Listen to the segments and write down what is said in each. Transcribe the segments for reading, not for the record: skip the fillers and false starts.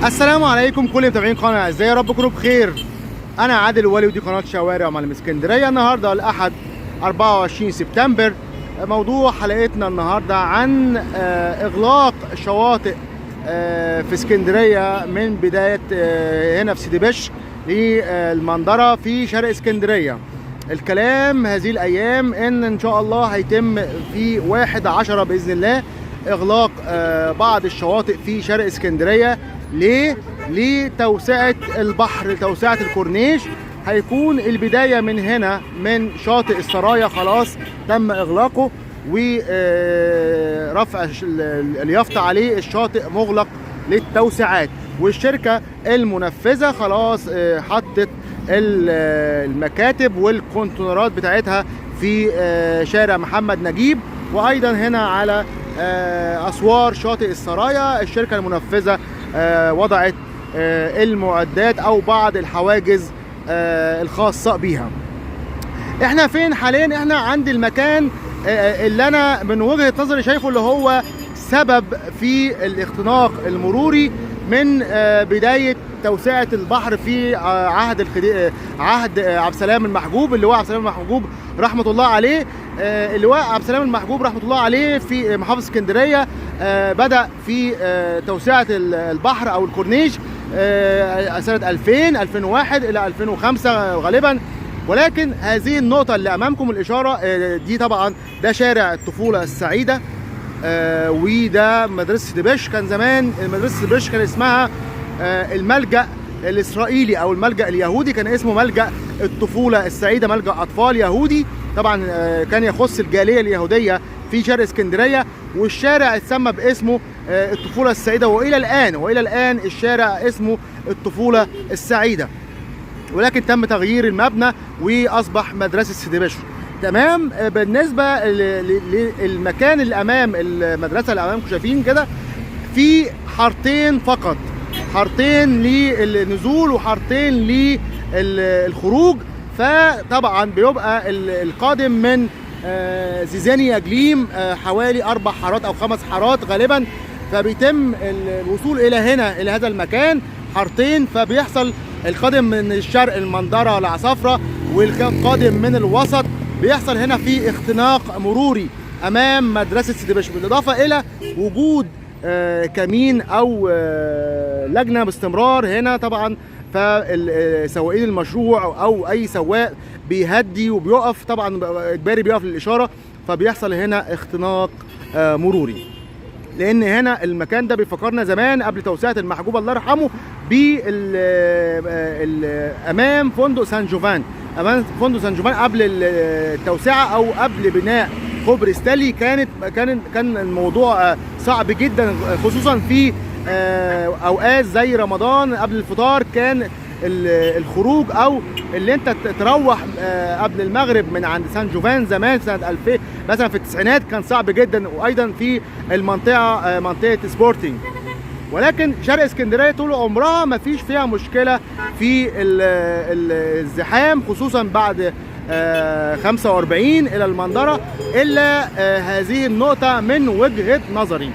السلام عليكم كل متابعين قناة الاعزاء، يا رب تكونوا بخير. انا عادل ولي ودي قناة شوارع معلم اسكندرية. النهارده الاحد 24 سبتمبر. موضوع حلقتنا النهارده عن اغلاق شواطئ في اسكندرية من بداية هنا في سيدي بشر للمندره في شرق اسكندرية. الكلام هذه الايام ان شاء الله هيتم في 1/10 باذن الله اغلاق بعض الشواطئ في شرق اسكندرية. ليه؟ لتوسعه البحر، لتوسعه الكورنيش. هيكون البداية من هنا من شاطئ السرايا، خلاص تم اغلاقه ورفع اليافطه عليه، الشاطئ مغلق للتوسعات. والشركة المنفذه خلاص حطت المكاتب والكونتينرات بتاعتها في شارع محمد نجيب، وايضا هنا على اسوار شاطئ السرايا. الشركة المنفذه وضعت المعدات او بعض الحواجز الخاصة بيها. احنا فين حاليا؟ احنا عند المكان اللي انا من وجهه نظري شايفه اللي هو سبب في الاختناق المروري من بداية توسعه البحر في عهد عبد السلام المحجوب، اللي هو عبد السلام المحجوب رحمه الله عليه. اللواء عبد السلام المحجوب رحمه الله عليه في محافظة اسكندرية بدا في توسعه البحر او الكورنيش سنة 2000 2001 الى 2005 غالبا. ولكن هذه النقطة اللي أمامكم الإشارة دي طبعا ده شارع الطفولة السعيدة، وده مدرسة سيدي بشر. كان زمان مدرسة سيدي بشر كان اسمها الملجأ الإسرائيلي أو الملجأ اليهودي، كان اسمه ملجأ الطفولة السعيدة، ملجأ أطفال يهودي. طبعا كان يخص الجالية اليهودية في شرق اسكندرية، والشارع اتسمى باسمه الطفولة السعيدة، وإلى الآن الشارع اسمه الطفولة السعيدة، ولكن تم تغيير المبنى واصبح مدرسه سيدي بشر. تمام. بالنسبة للمكان اللي امام المدرسة اللي امامكم شايفين كده في حارتين فقط، حارتين للنزول وحارتين للخروج. فطبعا بيبقى القادم من زيزانيا جليم حوالي 4 حارات او 5 حارات غالبا، فبيتم الوصول الى هنا الى هذا المكان حارتين. فبيحصل القادم من الشرق المندرة العصافرة والقادم من الوسط بيحصل هنا في اختناق مروري امام مدرسة سيدي بشر، بالاضافة الى وجود كمين او لجنة باستمرار هنا طبعا. فسواقين المشروع او اي سواق بيهدي وبيقف طبعا اجباري بيقف للاشارة، فبيحصل هنا اختناق مروري. لان هنا المكان ده بيفكرنا زمان قبل توسعه المحجوب الله يرحمه بال امام فندق سان جوفان، امام فندق سان جوفان قبل التوسعة او قبل بناء كوبري ستانلي كان الموضوع صعب جدا، خصوصا في اوقات زي رمضان قبل الفطار. كان الخروج او اللي انت تروح قبل المغرب من عند سان جوفان زمان سنة 2000 مثلا في التسعينات كان صعب جدا، وايضا في المنطقة منطقة سبورتنج. ولكن شرق اسكندرية طول عمرها ما فيش فيها مشكلة في الزحام، خصوصا بعد 45 الى المندره، الا هذه النقطة من وجهه نظري.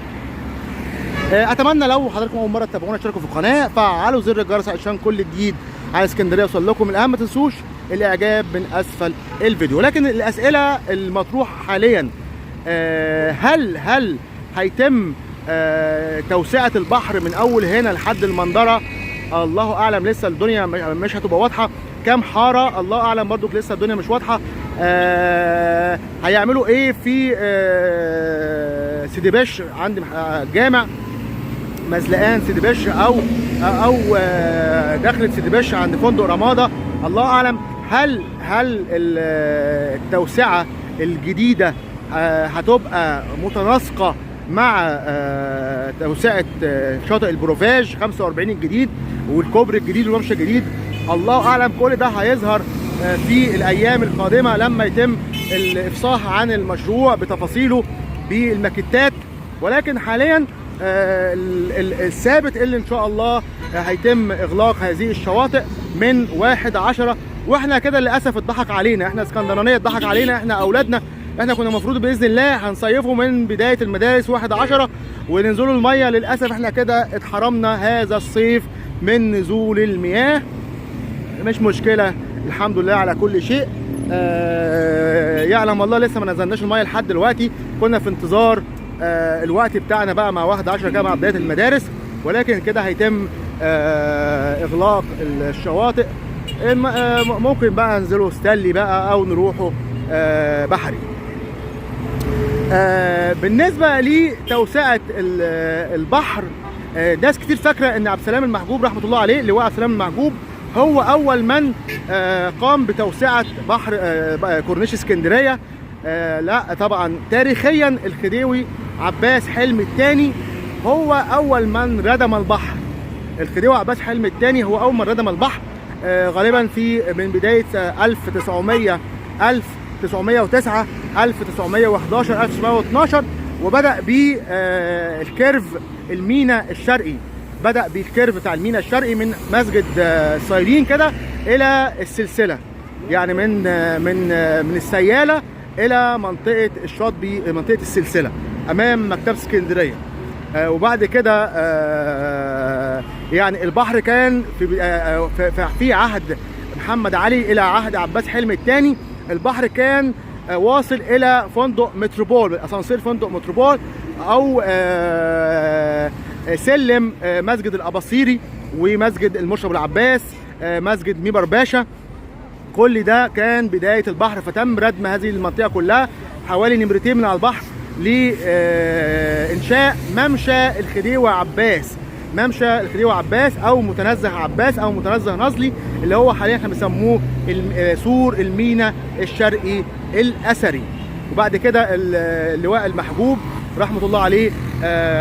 اتمنى لو حضراتكم اول مرة تتابعونا اشتركوا في القناة، فعلوا زر الجرس عشان كل جديد على اسكندرية يوصل لكم. الاهم ما تنسوش الاعجاب من اسفل الفيديو. لكن الاسئلة المطروحة حاليا، هل هيتم توسعه البحر من اول هنا لحد المندره؟ الله اعلم، لسه الدنيا مش هتبقى واضحة. كام حارة؟ الله اعلم، برضو لسه الدنيا مش واضحة. هيعملوا ايه في سيدي بشر عند جامع مزلقان سيدي بشر او دخلة سيدي بشر عند فندق رمادة؟ الله اعلم. هل التوسعة الجديدة هتبقى متناسقة مع توسعة شاطئ البروفاج 45 الجديد والكوبري الجديد والممشى الجديد؟ الله اعلم. كل ده هيظهر في الايام القادمة لما يتم الافصاح عن المشروع بتفاصيله بالماكيتات. ولكن حاليا الثابت اللي ان شاء الله هيتم اغلاق هذه الشواطئ من 1/10. واحنا كده للاسف اتضحك علينا، احنا اسكندرانيه اتضحك علينا، احنا اولادنا احنا كنا المفروض باذن الله هنصيفه من بداية المدارس 1/10 وننزلوا المية. للاسف احنا كده اتحرمنا هذا الصيف من نزول المياه. مش مشكلة، الحمد لله على كل شيء. يعلم الله لسه ما نزلناش المية لحد دلوقتي، كنا في انتظار الوقت بتاعنا بقى مع 1/10 كده مع بداية المدارس، ولكن كده هيتم اغلاق الشواطئ. ممكن بقى ننزلوا ستانلي بقى او نروحوا بحري. بالنسبة لتوسعه البحر، ناس كتير فاكره ان عبد السلام المحجوب رحمه الله عليه، اللواء عبد السلام المحجوب، هو اول من قام بتوسعه بحر كورنيش اسكندرية. لا طبعا تاريخيا الخديوي عباس حلمي الثاني هو اول من ردم البحر. الخديوي عباس حلمي الثاني هو اول من ردم البحر، غالبا في من بداية 1900 1909 1911 1912، وبدا بال curve المينا الشرقي، بدا بال curve بتاع المينا الشرقي من مسجد الصيادين كده الى السلسلة، يعني من السياله الى منطقة الشاطبي، منطقة السلسلة امام مكتبه اسكندرية. وبعد كده يعني البحر كان في عهد محمد علي الى عهد عباس حلمي الثاني، البحر كان واصل الى فندق متروبول، اسانسير فندق متروبول، او سلم مسجد الاباصيري ومسجد المشرب العباس، مسجد ميبر باشا. كل ده كان بداية البحر، فتم ردم هذه المنطقة كلها حوالي نمرتين من على البحر لإنشاء ممشى الخديوي عباس، ممشى الخديوي عباس أو متنزه عباس أو متنزه نظلي، اللي هو حاليا احنا بنسموه سور المينا الشرقي الأثري. وبعد كده اللواء المحجوب رحمة الله عليه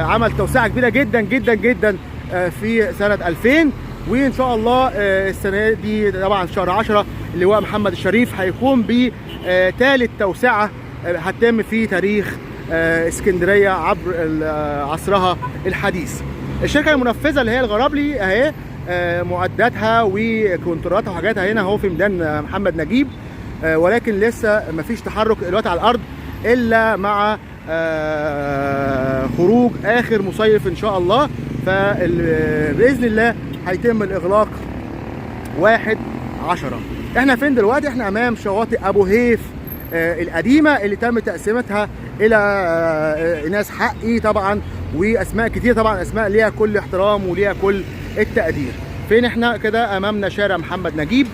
عمل توسعة كبيرة جدا جدا جدا في سنة 2000، وإن شاء الله السنة دي طبعا شهر 10 اللواء محمد الشريف هيقوم بثالث توسعة هتتم في تاريخ اسكندرية عبر عصرها الحديث. الشركة المنفذة اللي هي الغرابلي اهي، معداتها وكونتراتها وحاجاتها هنا اهو في ميدان محمد نجيب، ولكن لسه مفيش تحرك دلوقتي على الارض الا مع خروج اخر مصيف ان شاء الله. فباذن الله هيتم الاغلاق 1/10. احنا فين دلوقتي؟ احنا امام شواطئ ابو هيف القديمة اللي تم تقسيمتها الى ايناس حقي طبعا واسماء كتير، طبعا اسماء ليها كل احترام وليها كل التقدير. فين احنا كده؟ امامنا شارع محمد نجيب،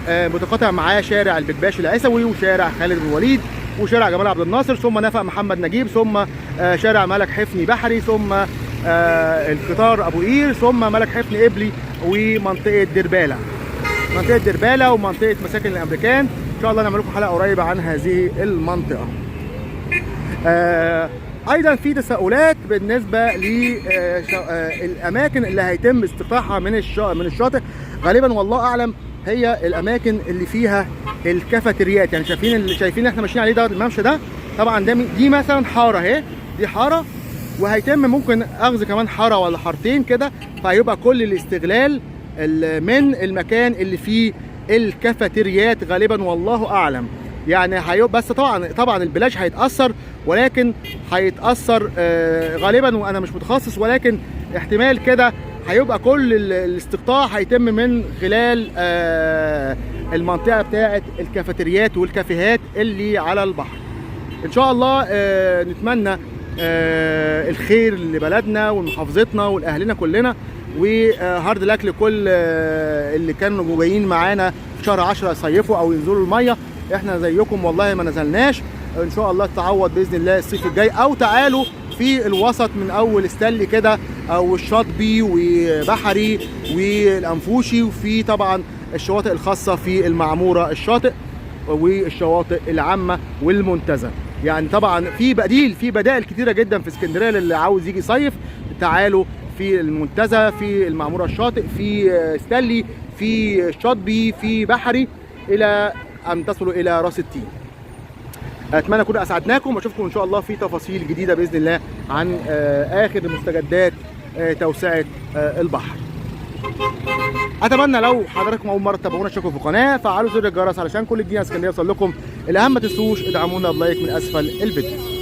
متقاطع معاه شارع البكباشي العيسوي وشارع خالد بن الوليد وشارع جمال عبد الناصر، ثم نفق محمد نجيب، ثم شارع ملك حفني بحري، ثم القطار ابو قير، ثم ملك حفني قبلي ومنطقة درباله، منطقة درباله ومنطقة مساكن الامريكان. ان شاء الله نعمل لكم حلقة قريبه عن هذه المنطقة. ايضا في تساؤلات بالنسبة للاماكن اللي هيتم استقطاعها من الشاطئ. غالبا والله اعلم هي الاماكن اللي فيها الكافيتريات، يعني شايفين اللي شايفين احنا ماشيين عليه ده الممشى ده، طبعا ده دي مثلا حارة اهي، دي حارة، وهيتم ممكن اخذ كمان حارة ولا حارتين كده، فهيبقى كل الاستغلال من المكان اللي فيه الكافيتريات غالبا والله اعلم. يعني هيبقى بس طبعا البلاج هيتاثر، ولكن هيتاثر غالبا، وانا مش متخصص، ولكن احتمال كده هيبقى كل الاستقطاع هيتم من خلال المنطقة بتاعه الكافيتريات والكافيهات اللي على البحر. ان شاء الله نتمنى الخير لبلدنا ولمحافظتنا ولاهلنا كلنا، و hard luck لكل اللي كانوا جايين معانا في شهر 10 يصيفوا او ينزلوا المية. احنا زيكم والله ما نزلناش، ان شاء الله تعوض باذن الله الصيف الجاي، او تعالوا في الوسط من اول ستانلي كده او الشاطبي وبحري والانفوشي، وفي طبعا الشواطئ الخاصة في المعمورة الشاطئ والشواطئ العامة والمنتزه. يعني طبعا في بديل، في بدائل كتيرة جدا في اسكندرية للي عاوز يجي يصيف. تعالوا في المنتزه، في المعمورة الشاطئ، في ستانلي، في الشاطبي، في بحري، الى ان تصلوا الى راس التين. اتمنى اكون اسعدناكم، واشوفكم ان شاء الله في تفاصيل جديدة باذن الله عن اخر مستجدات توسعه البحر. اتمنى لو حضراتكم اول مرة تتابعونا اشتركوا في القناة، فعلوا زر الجرس علشان كل جديد اسكندرية يوصل لكم. الاهم ما تنسوش ادعمونا ب like من اسفل الفيديو.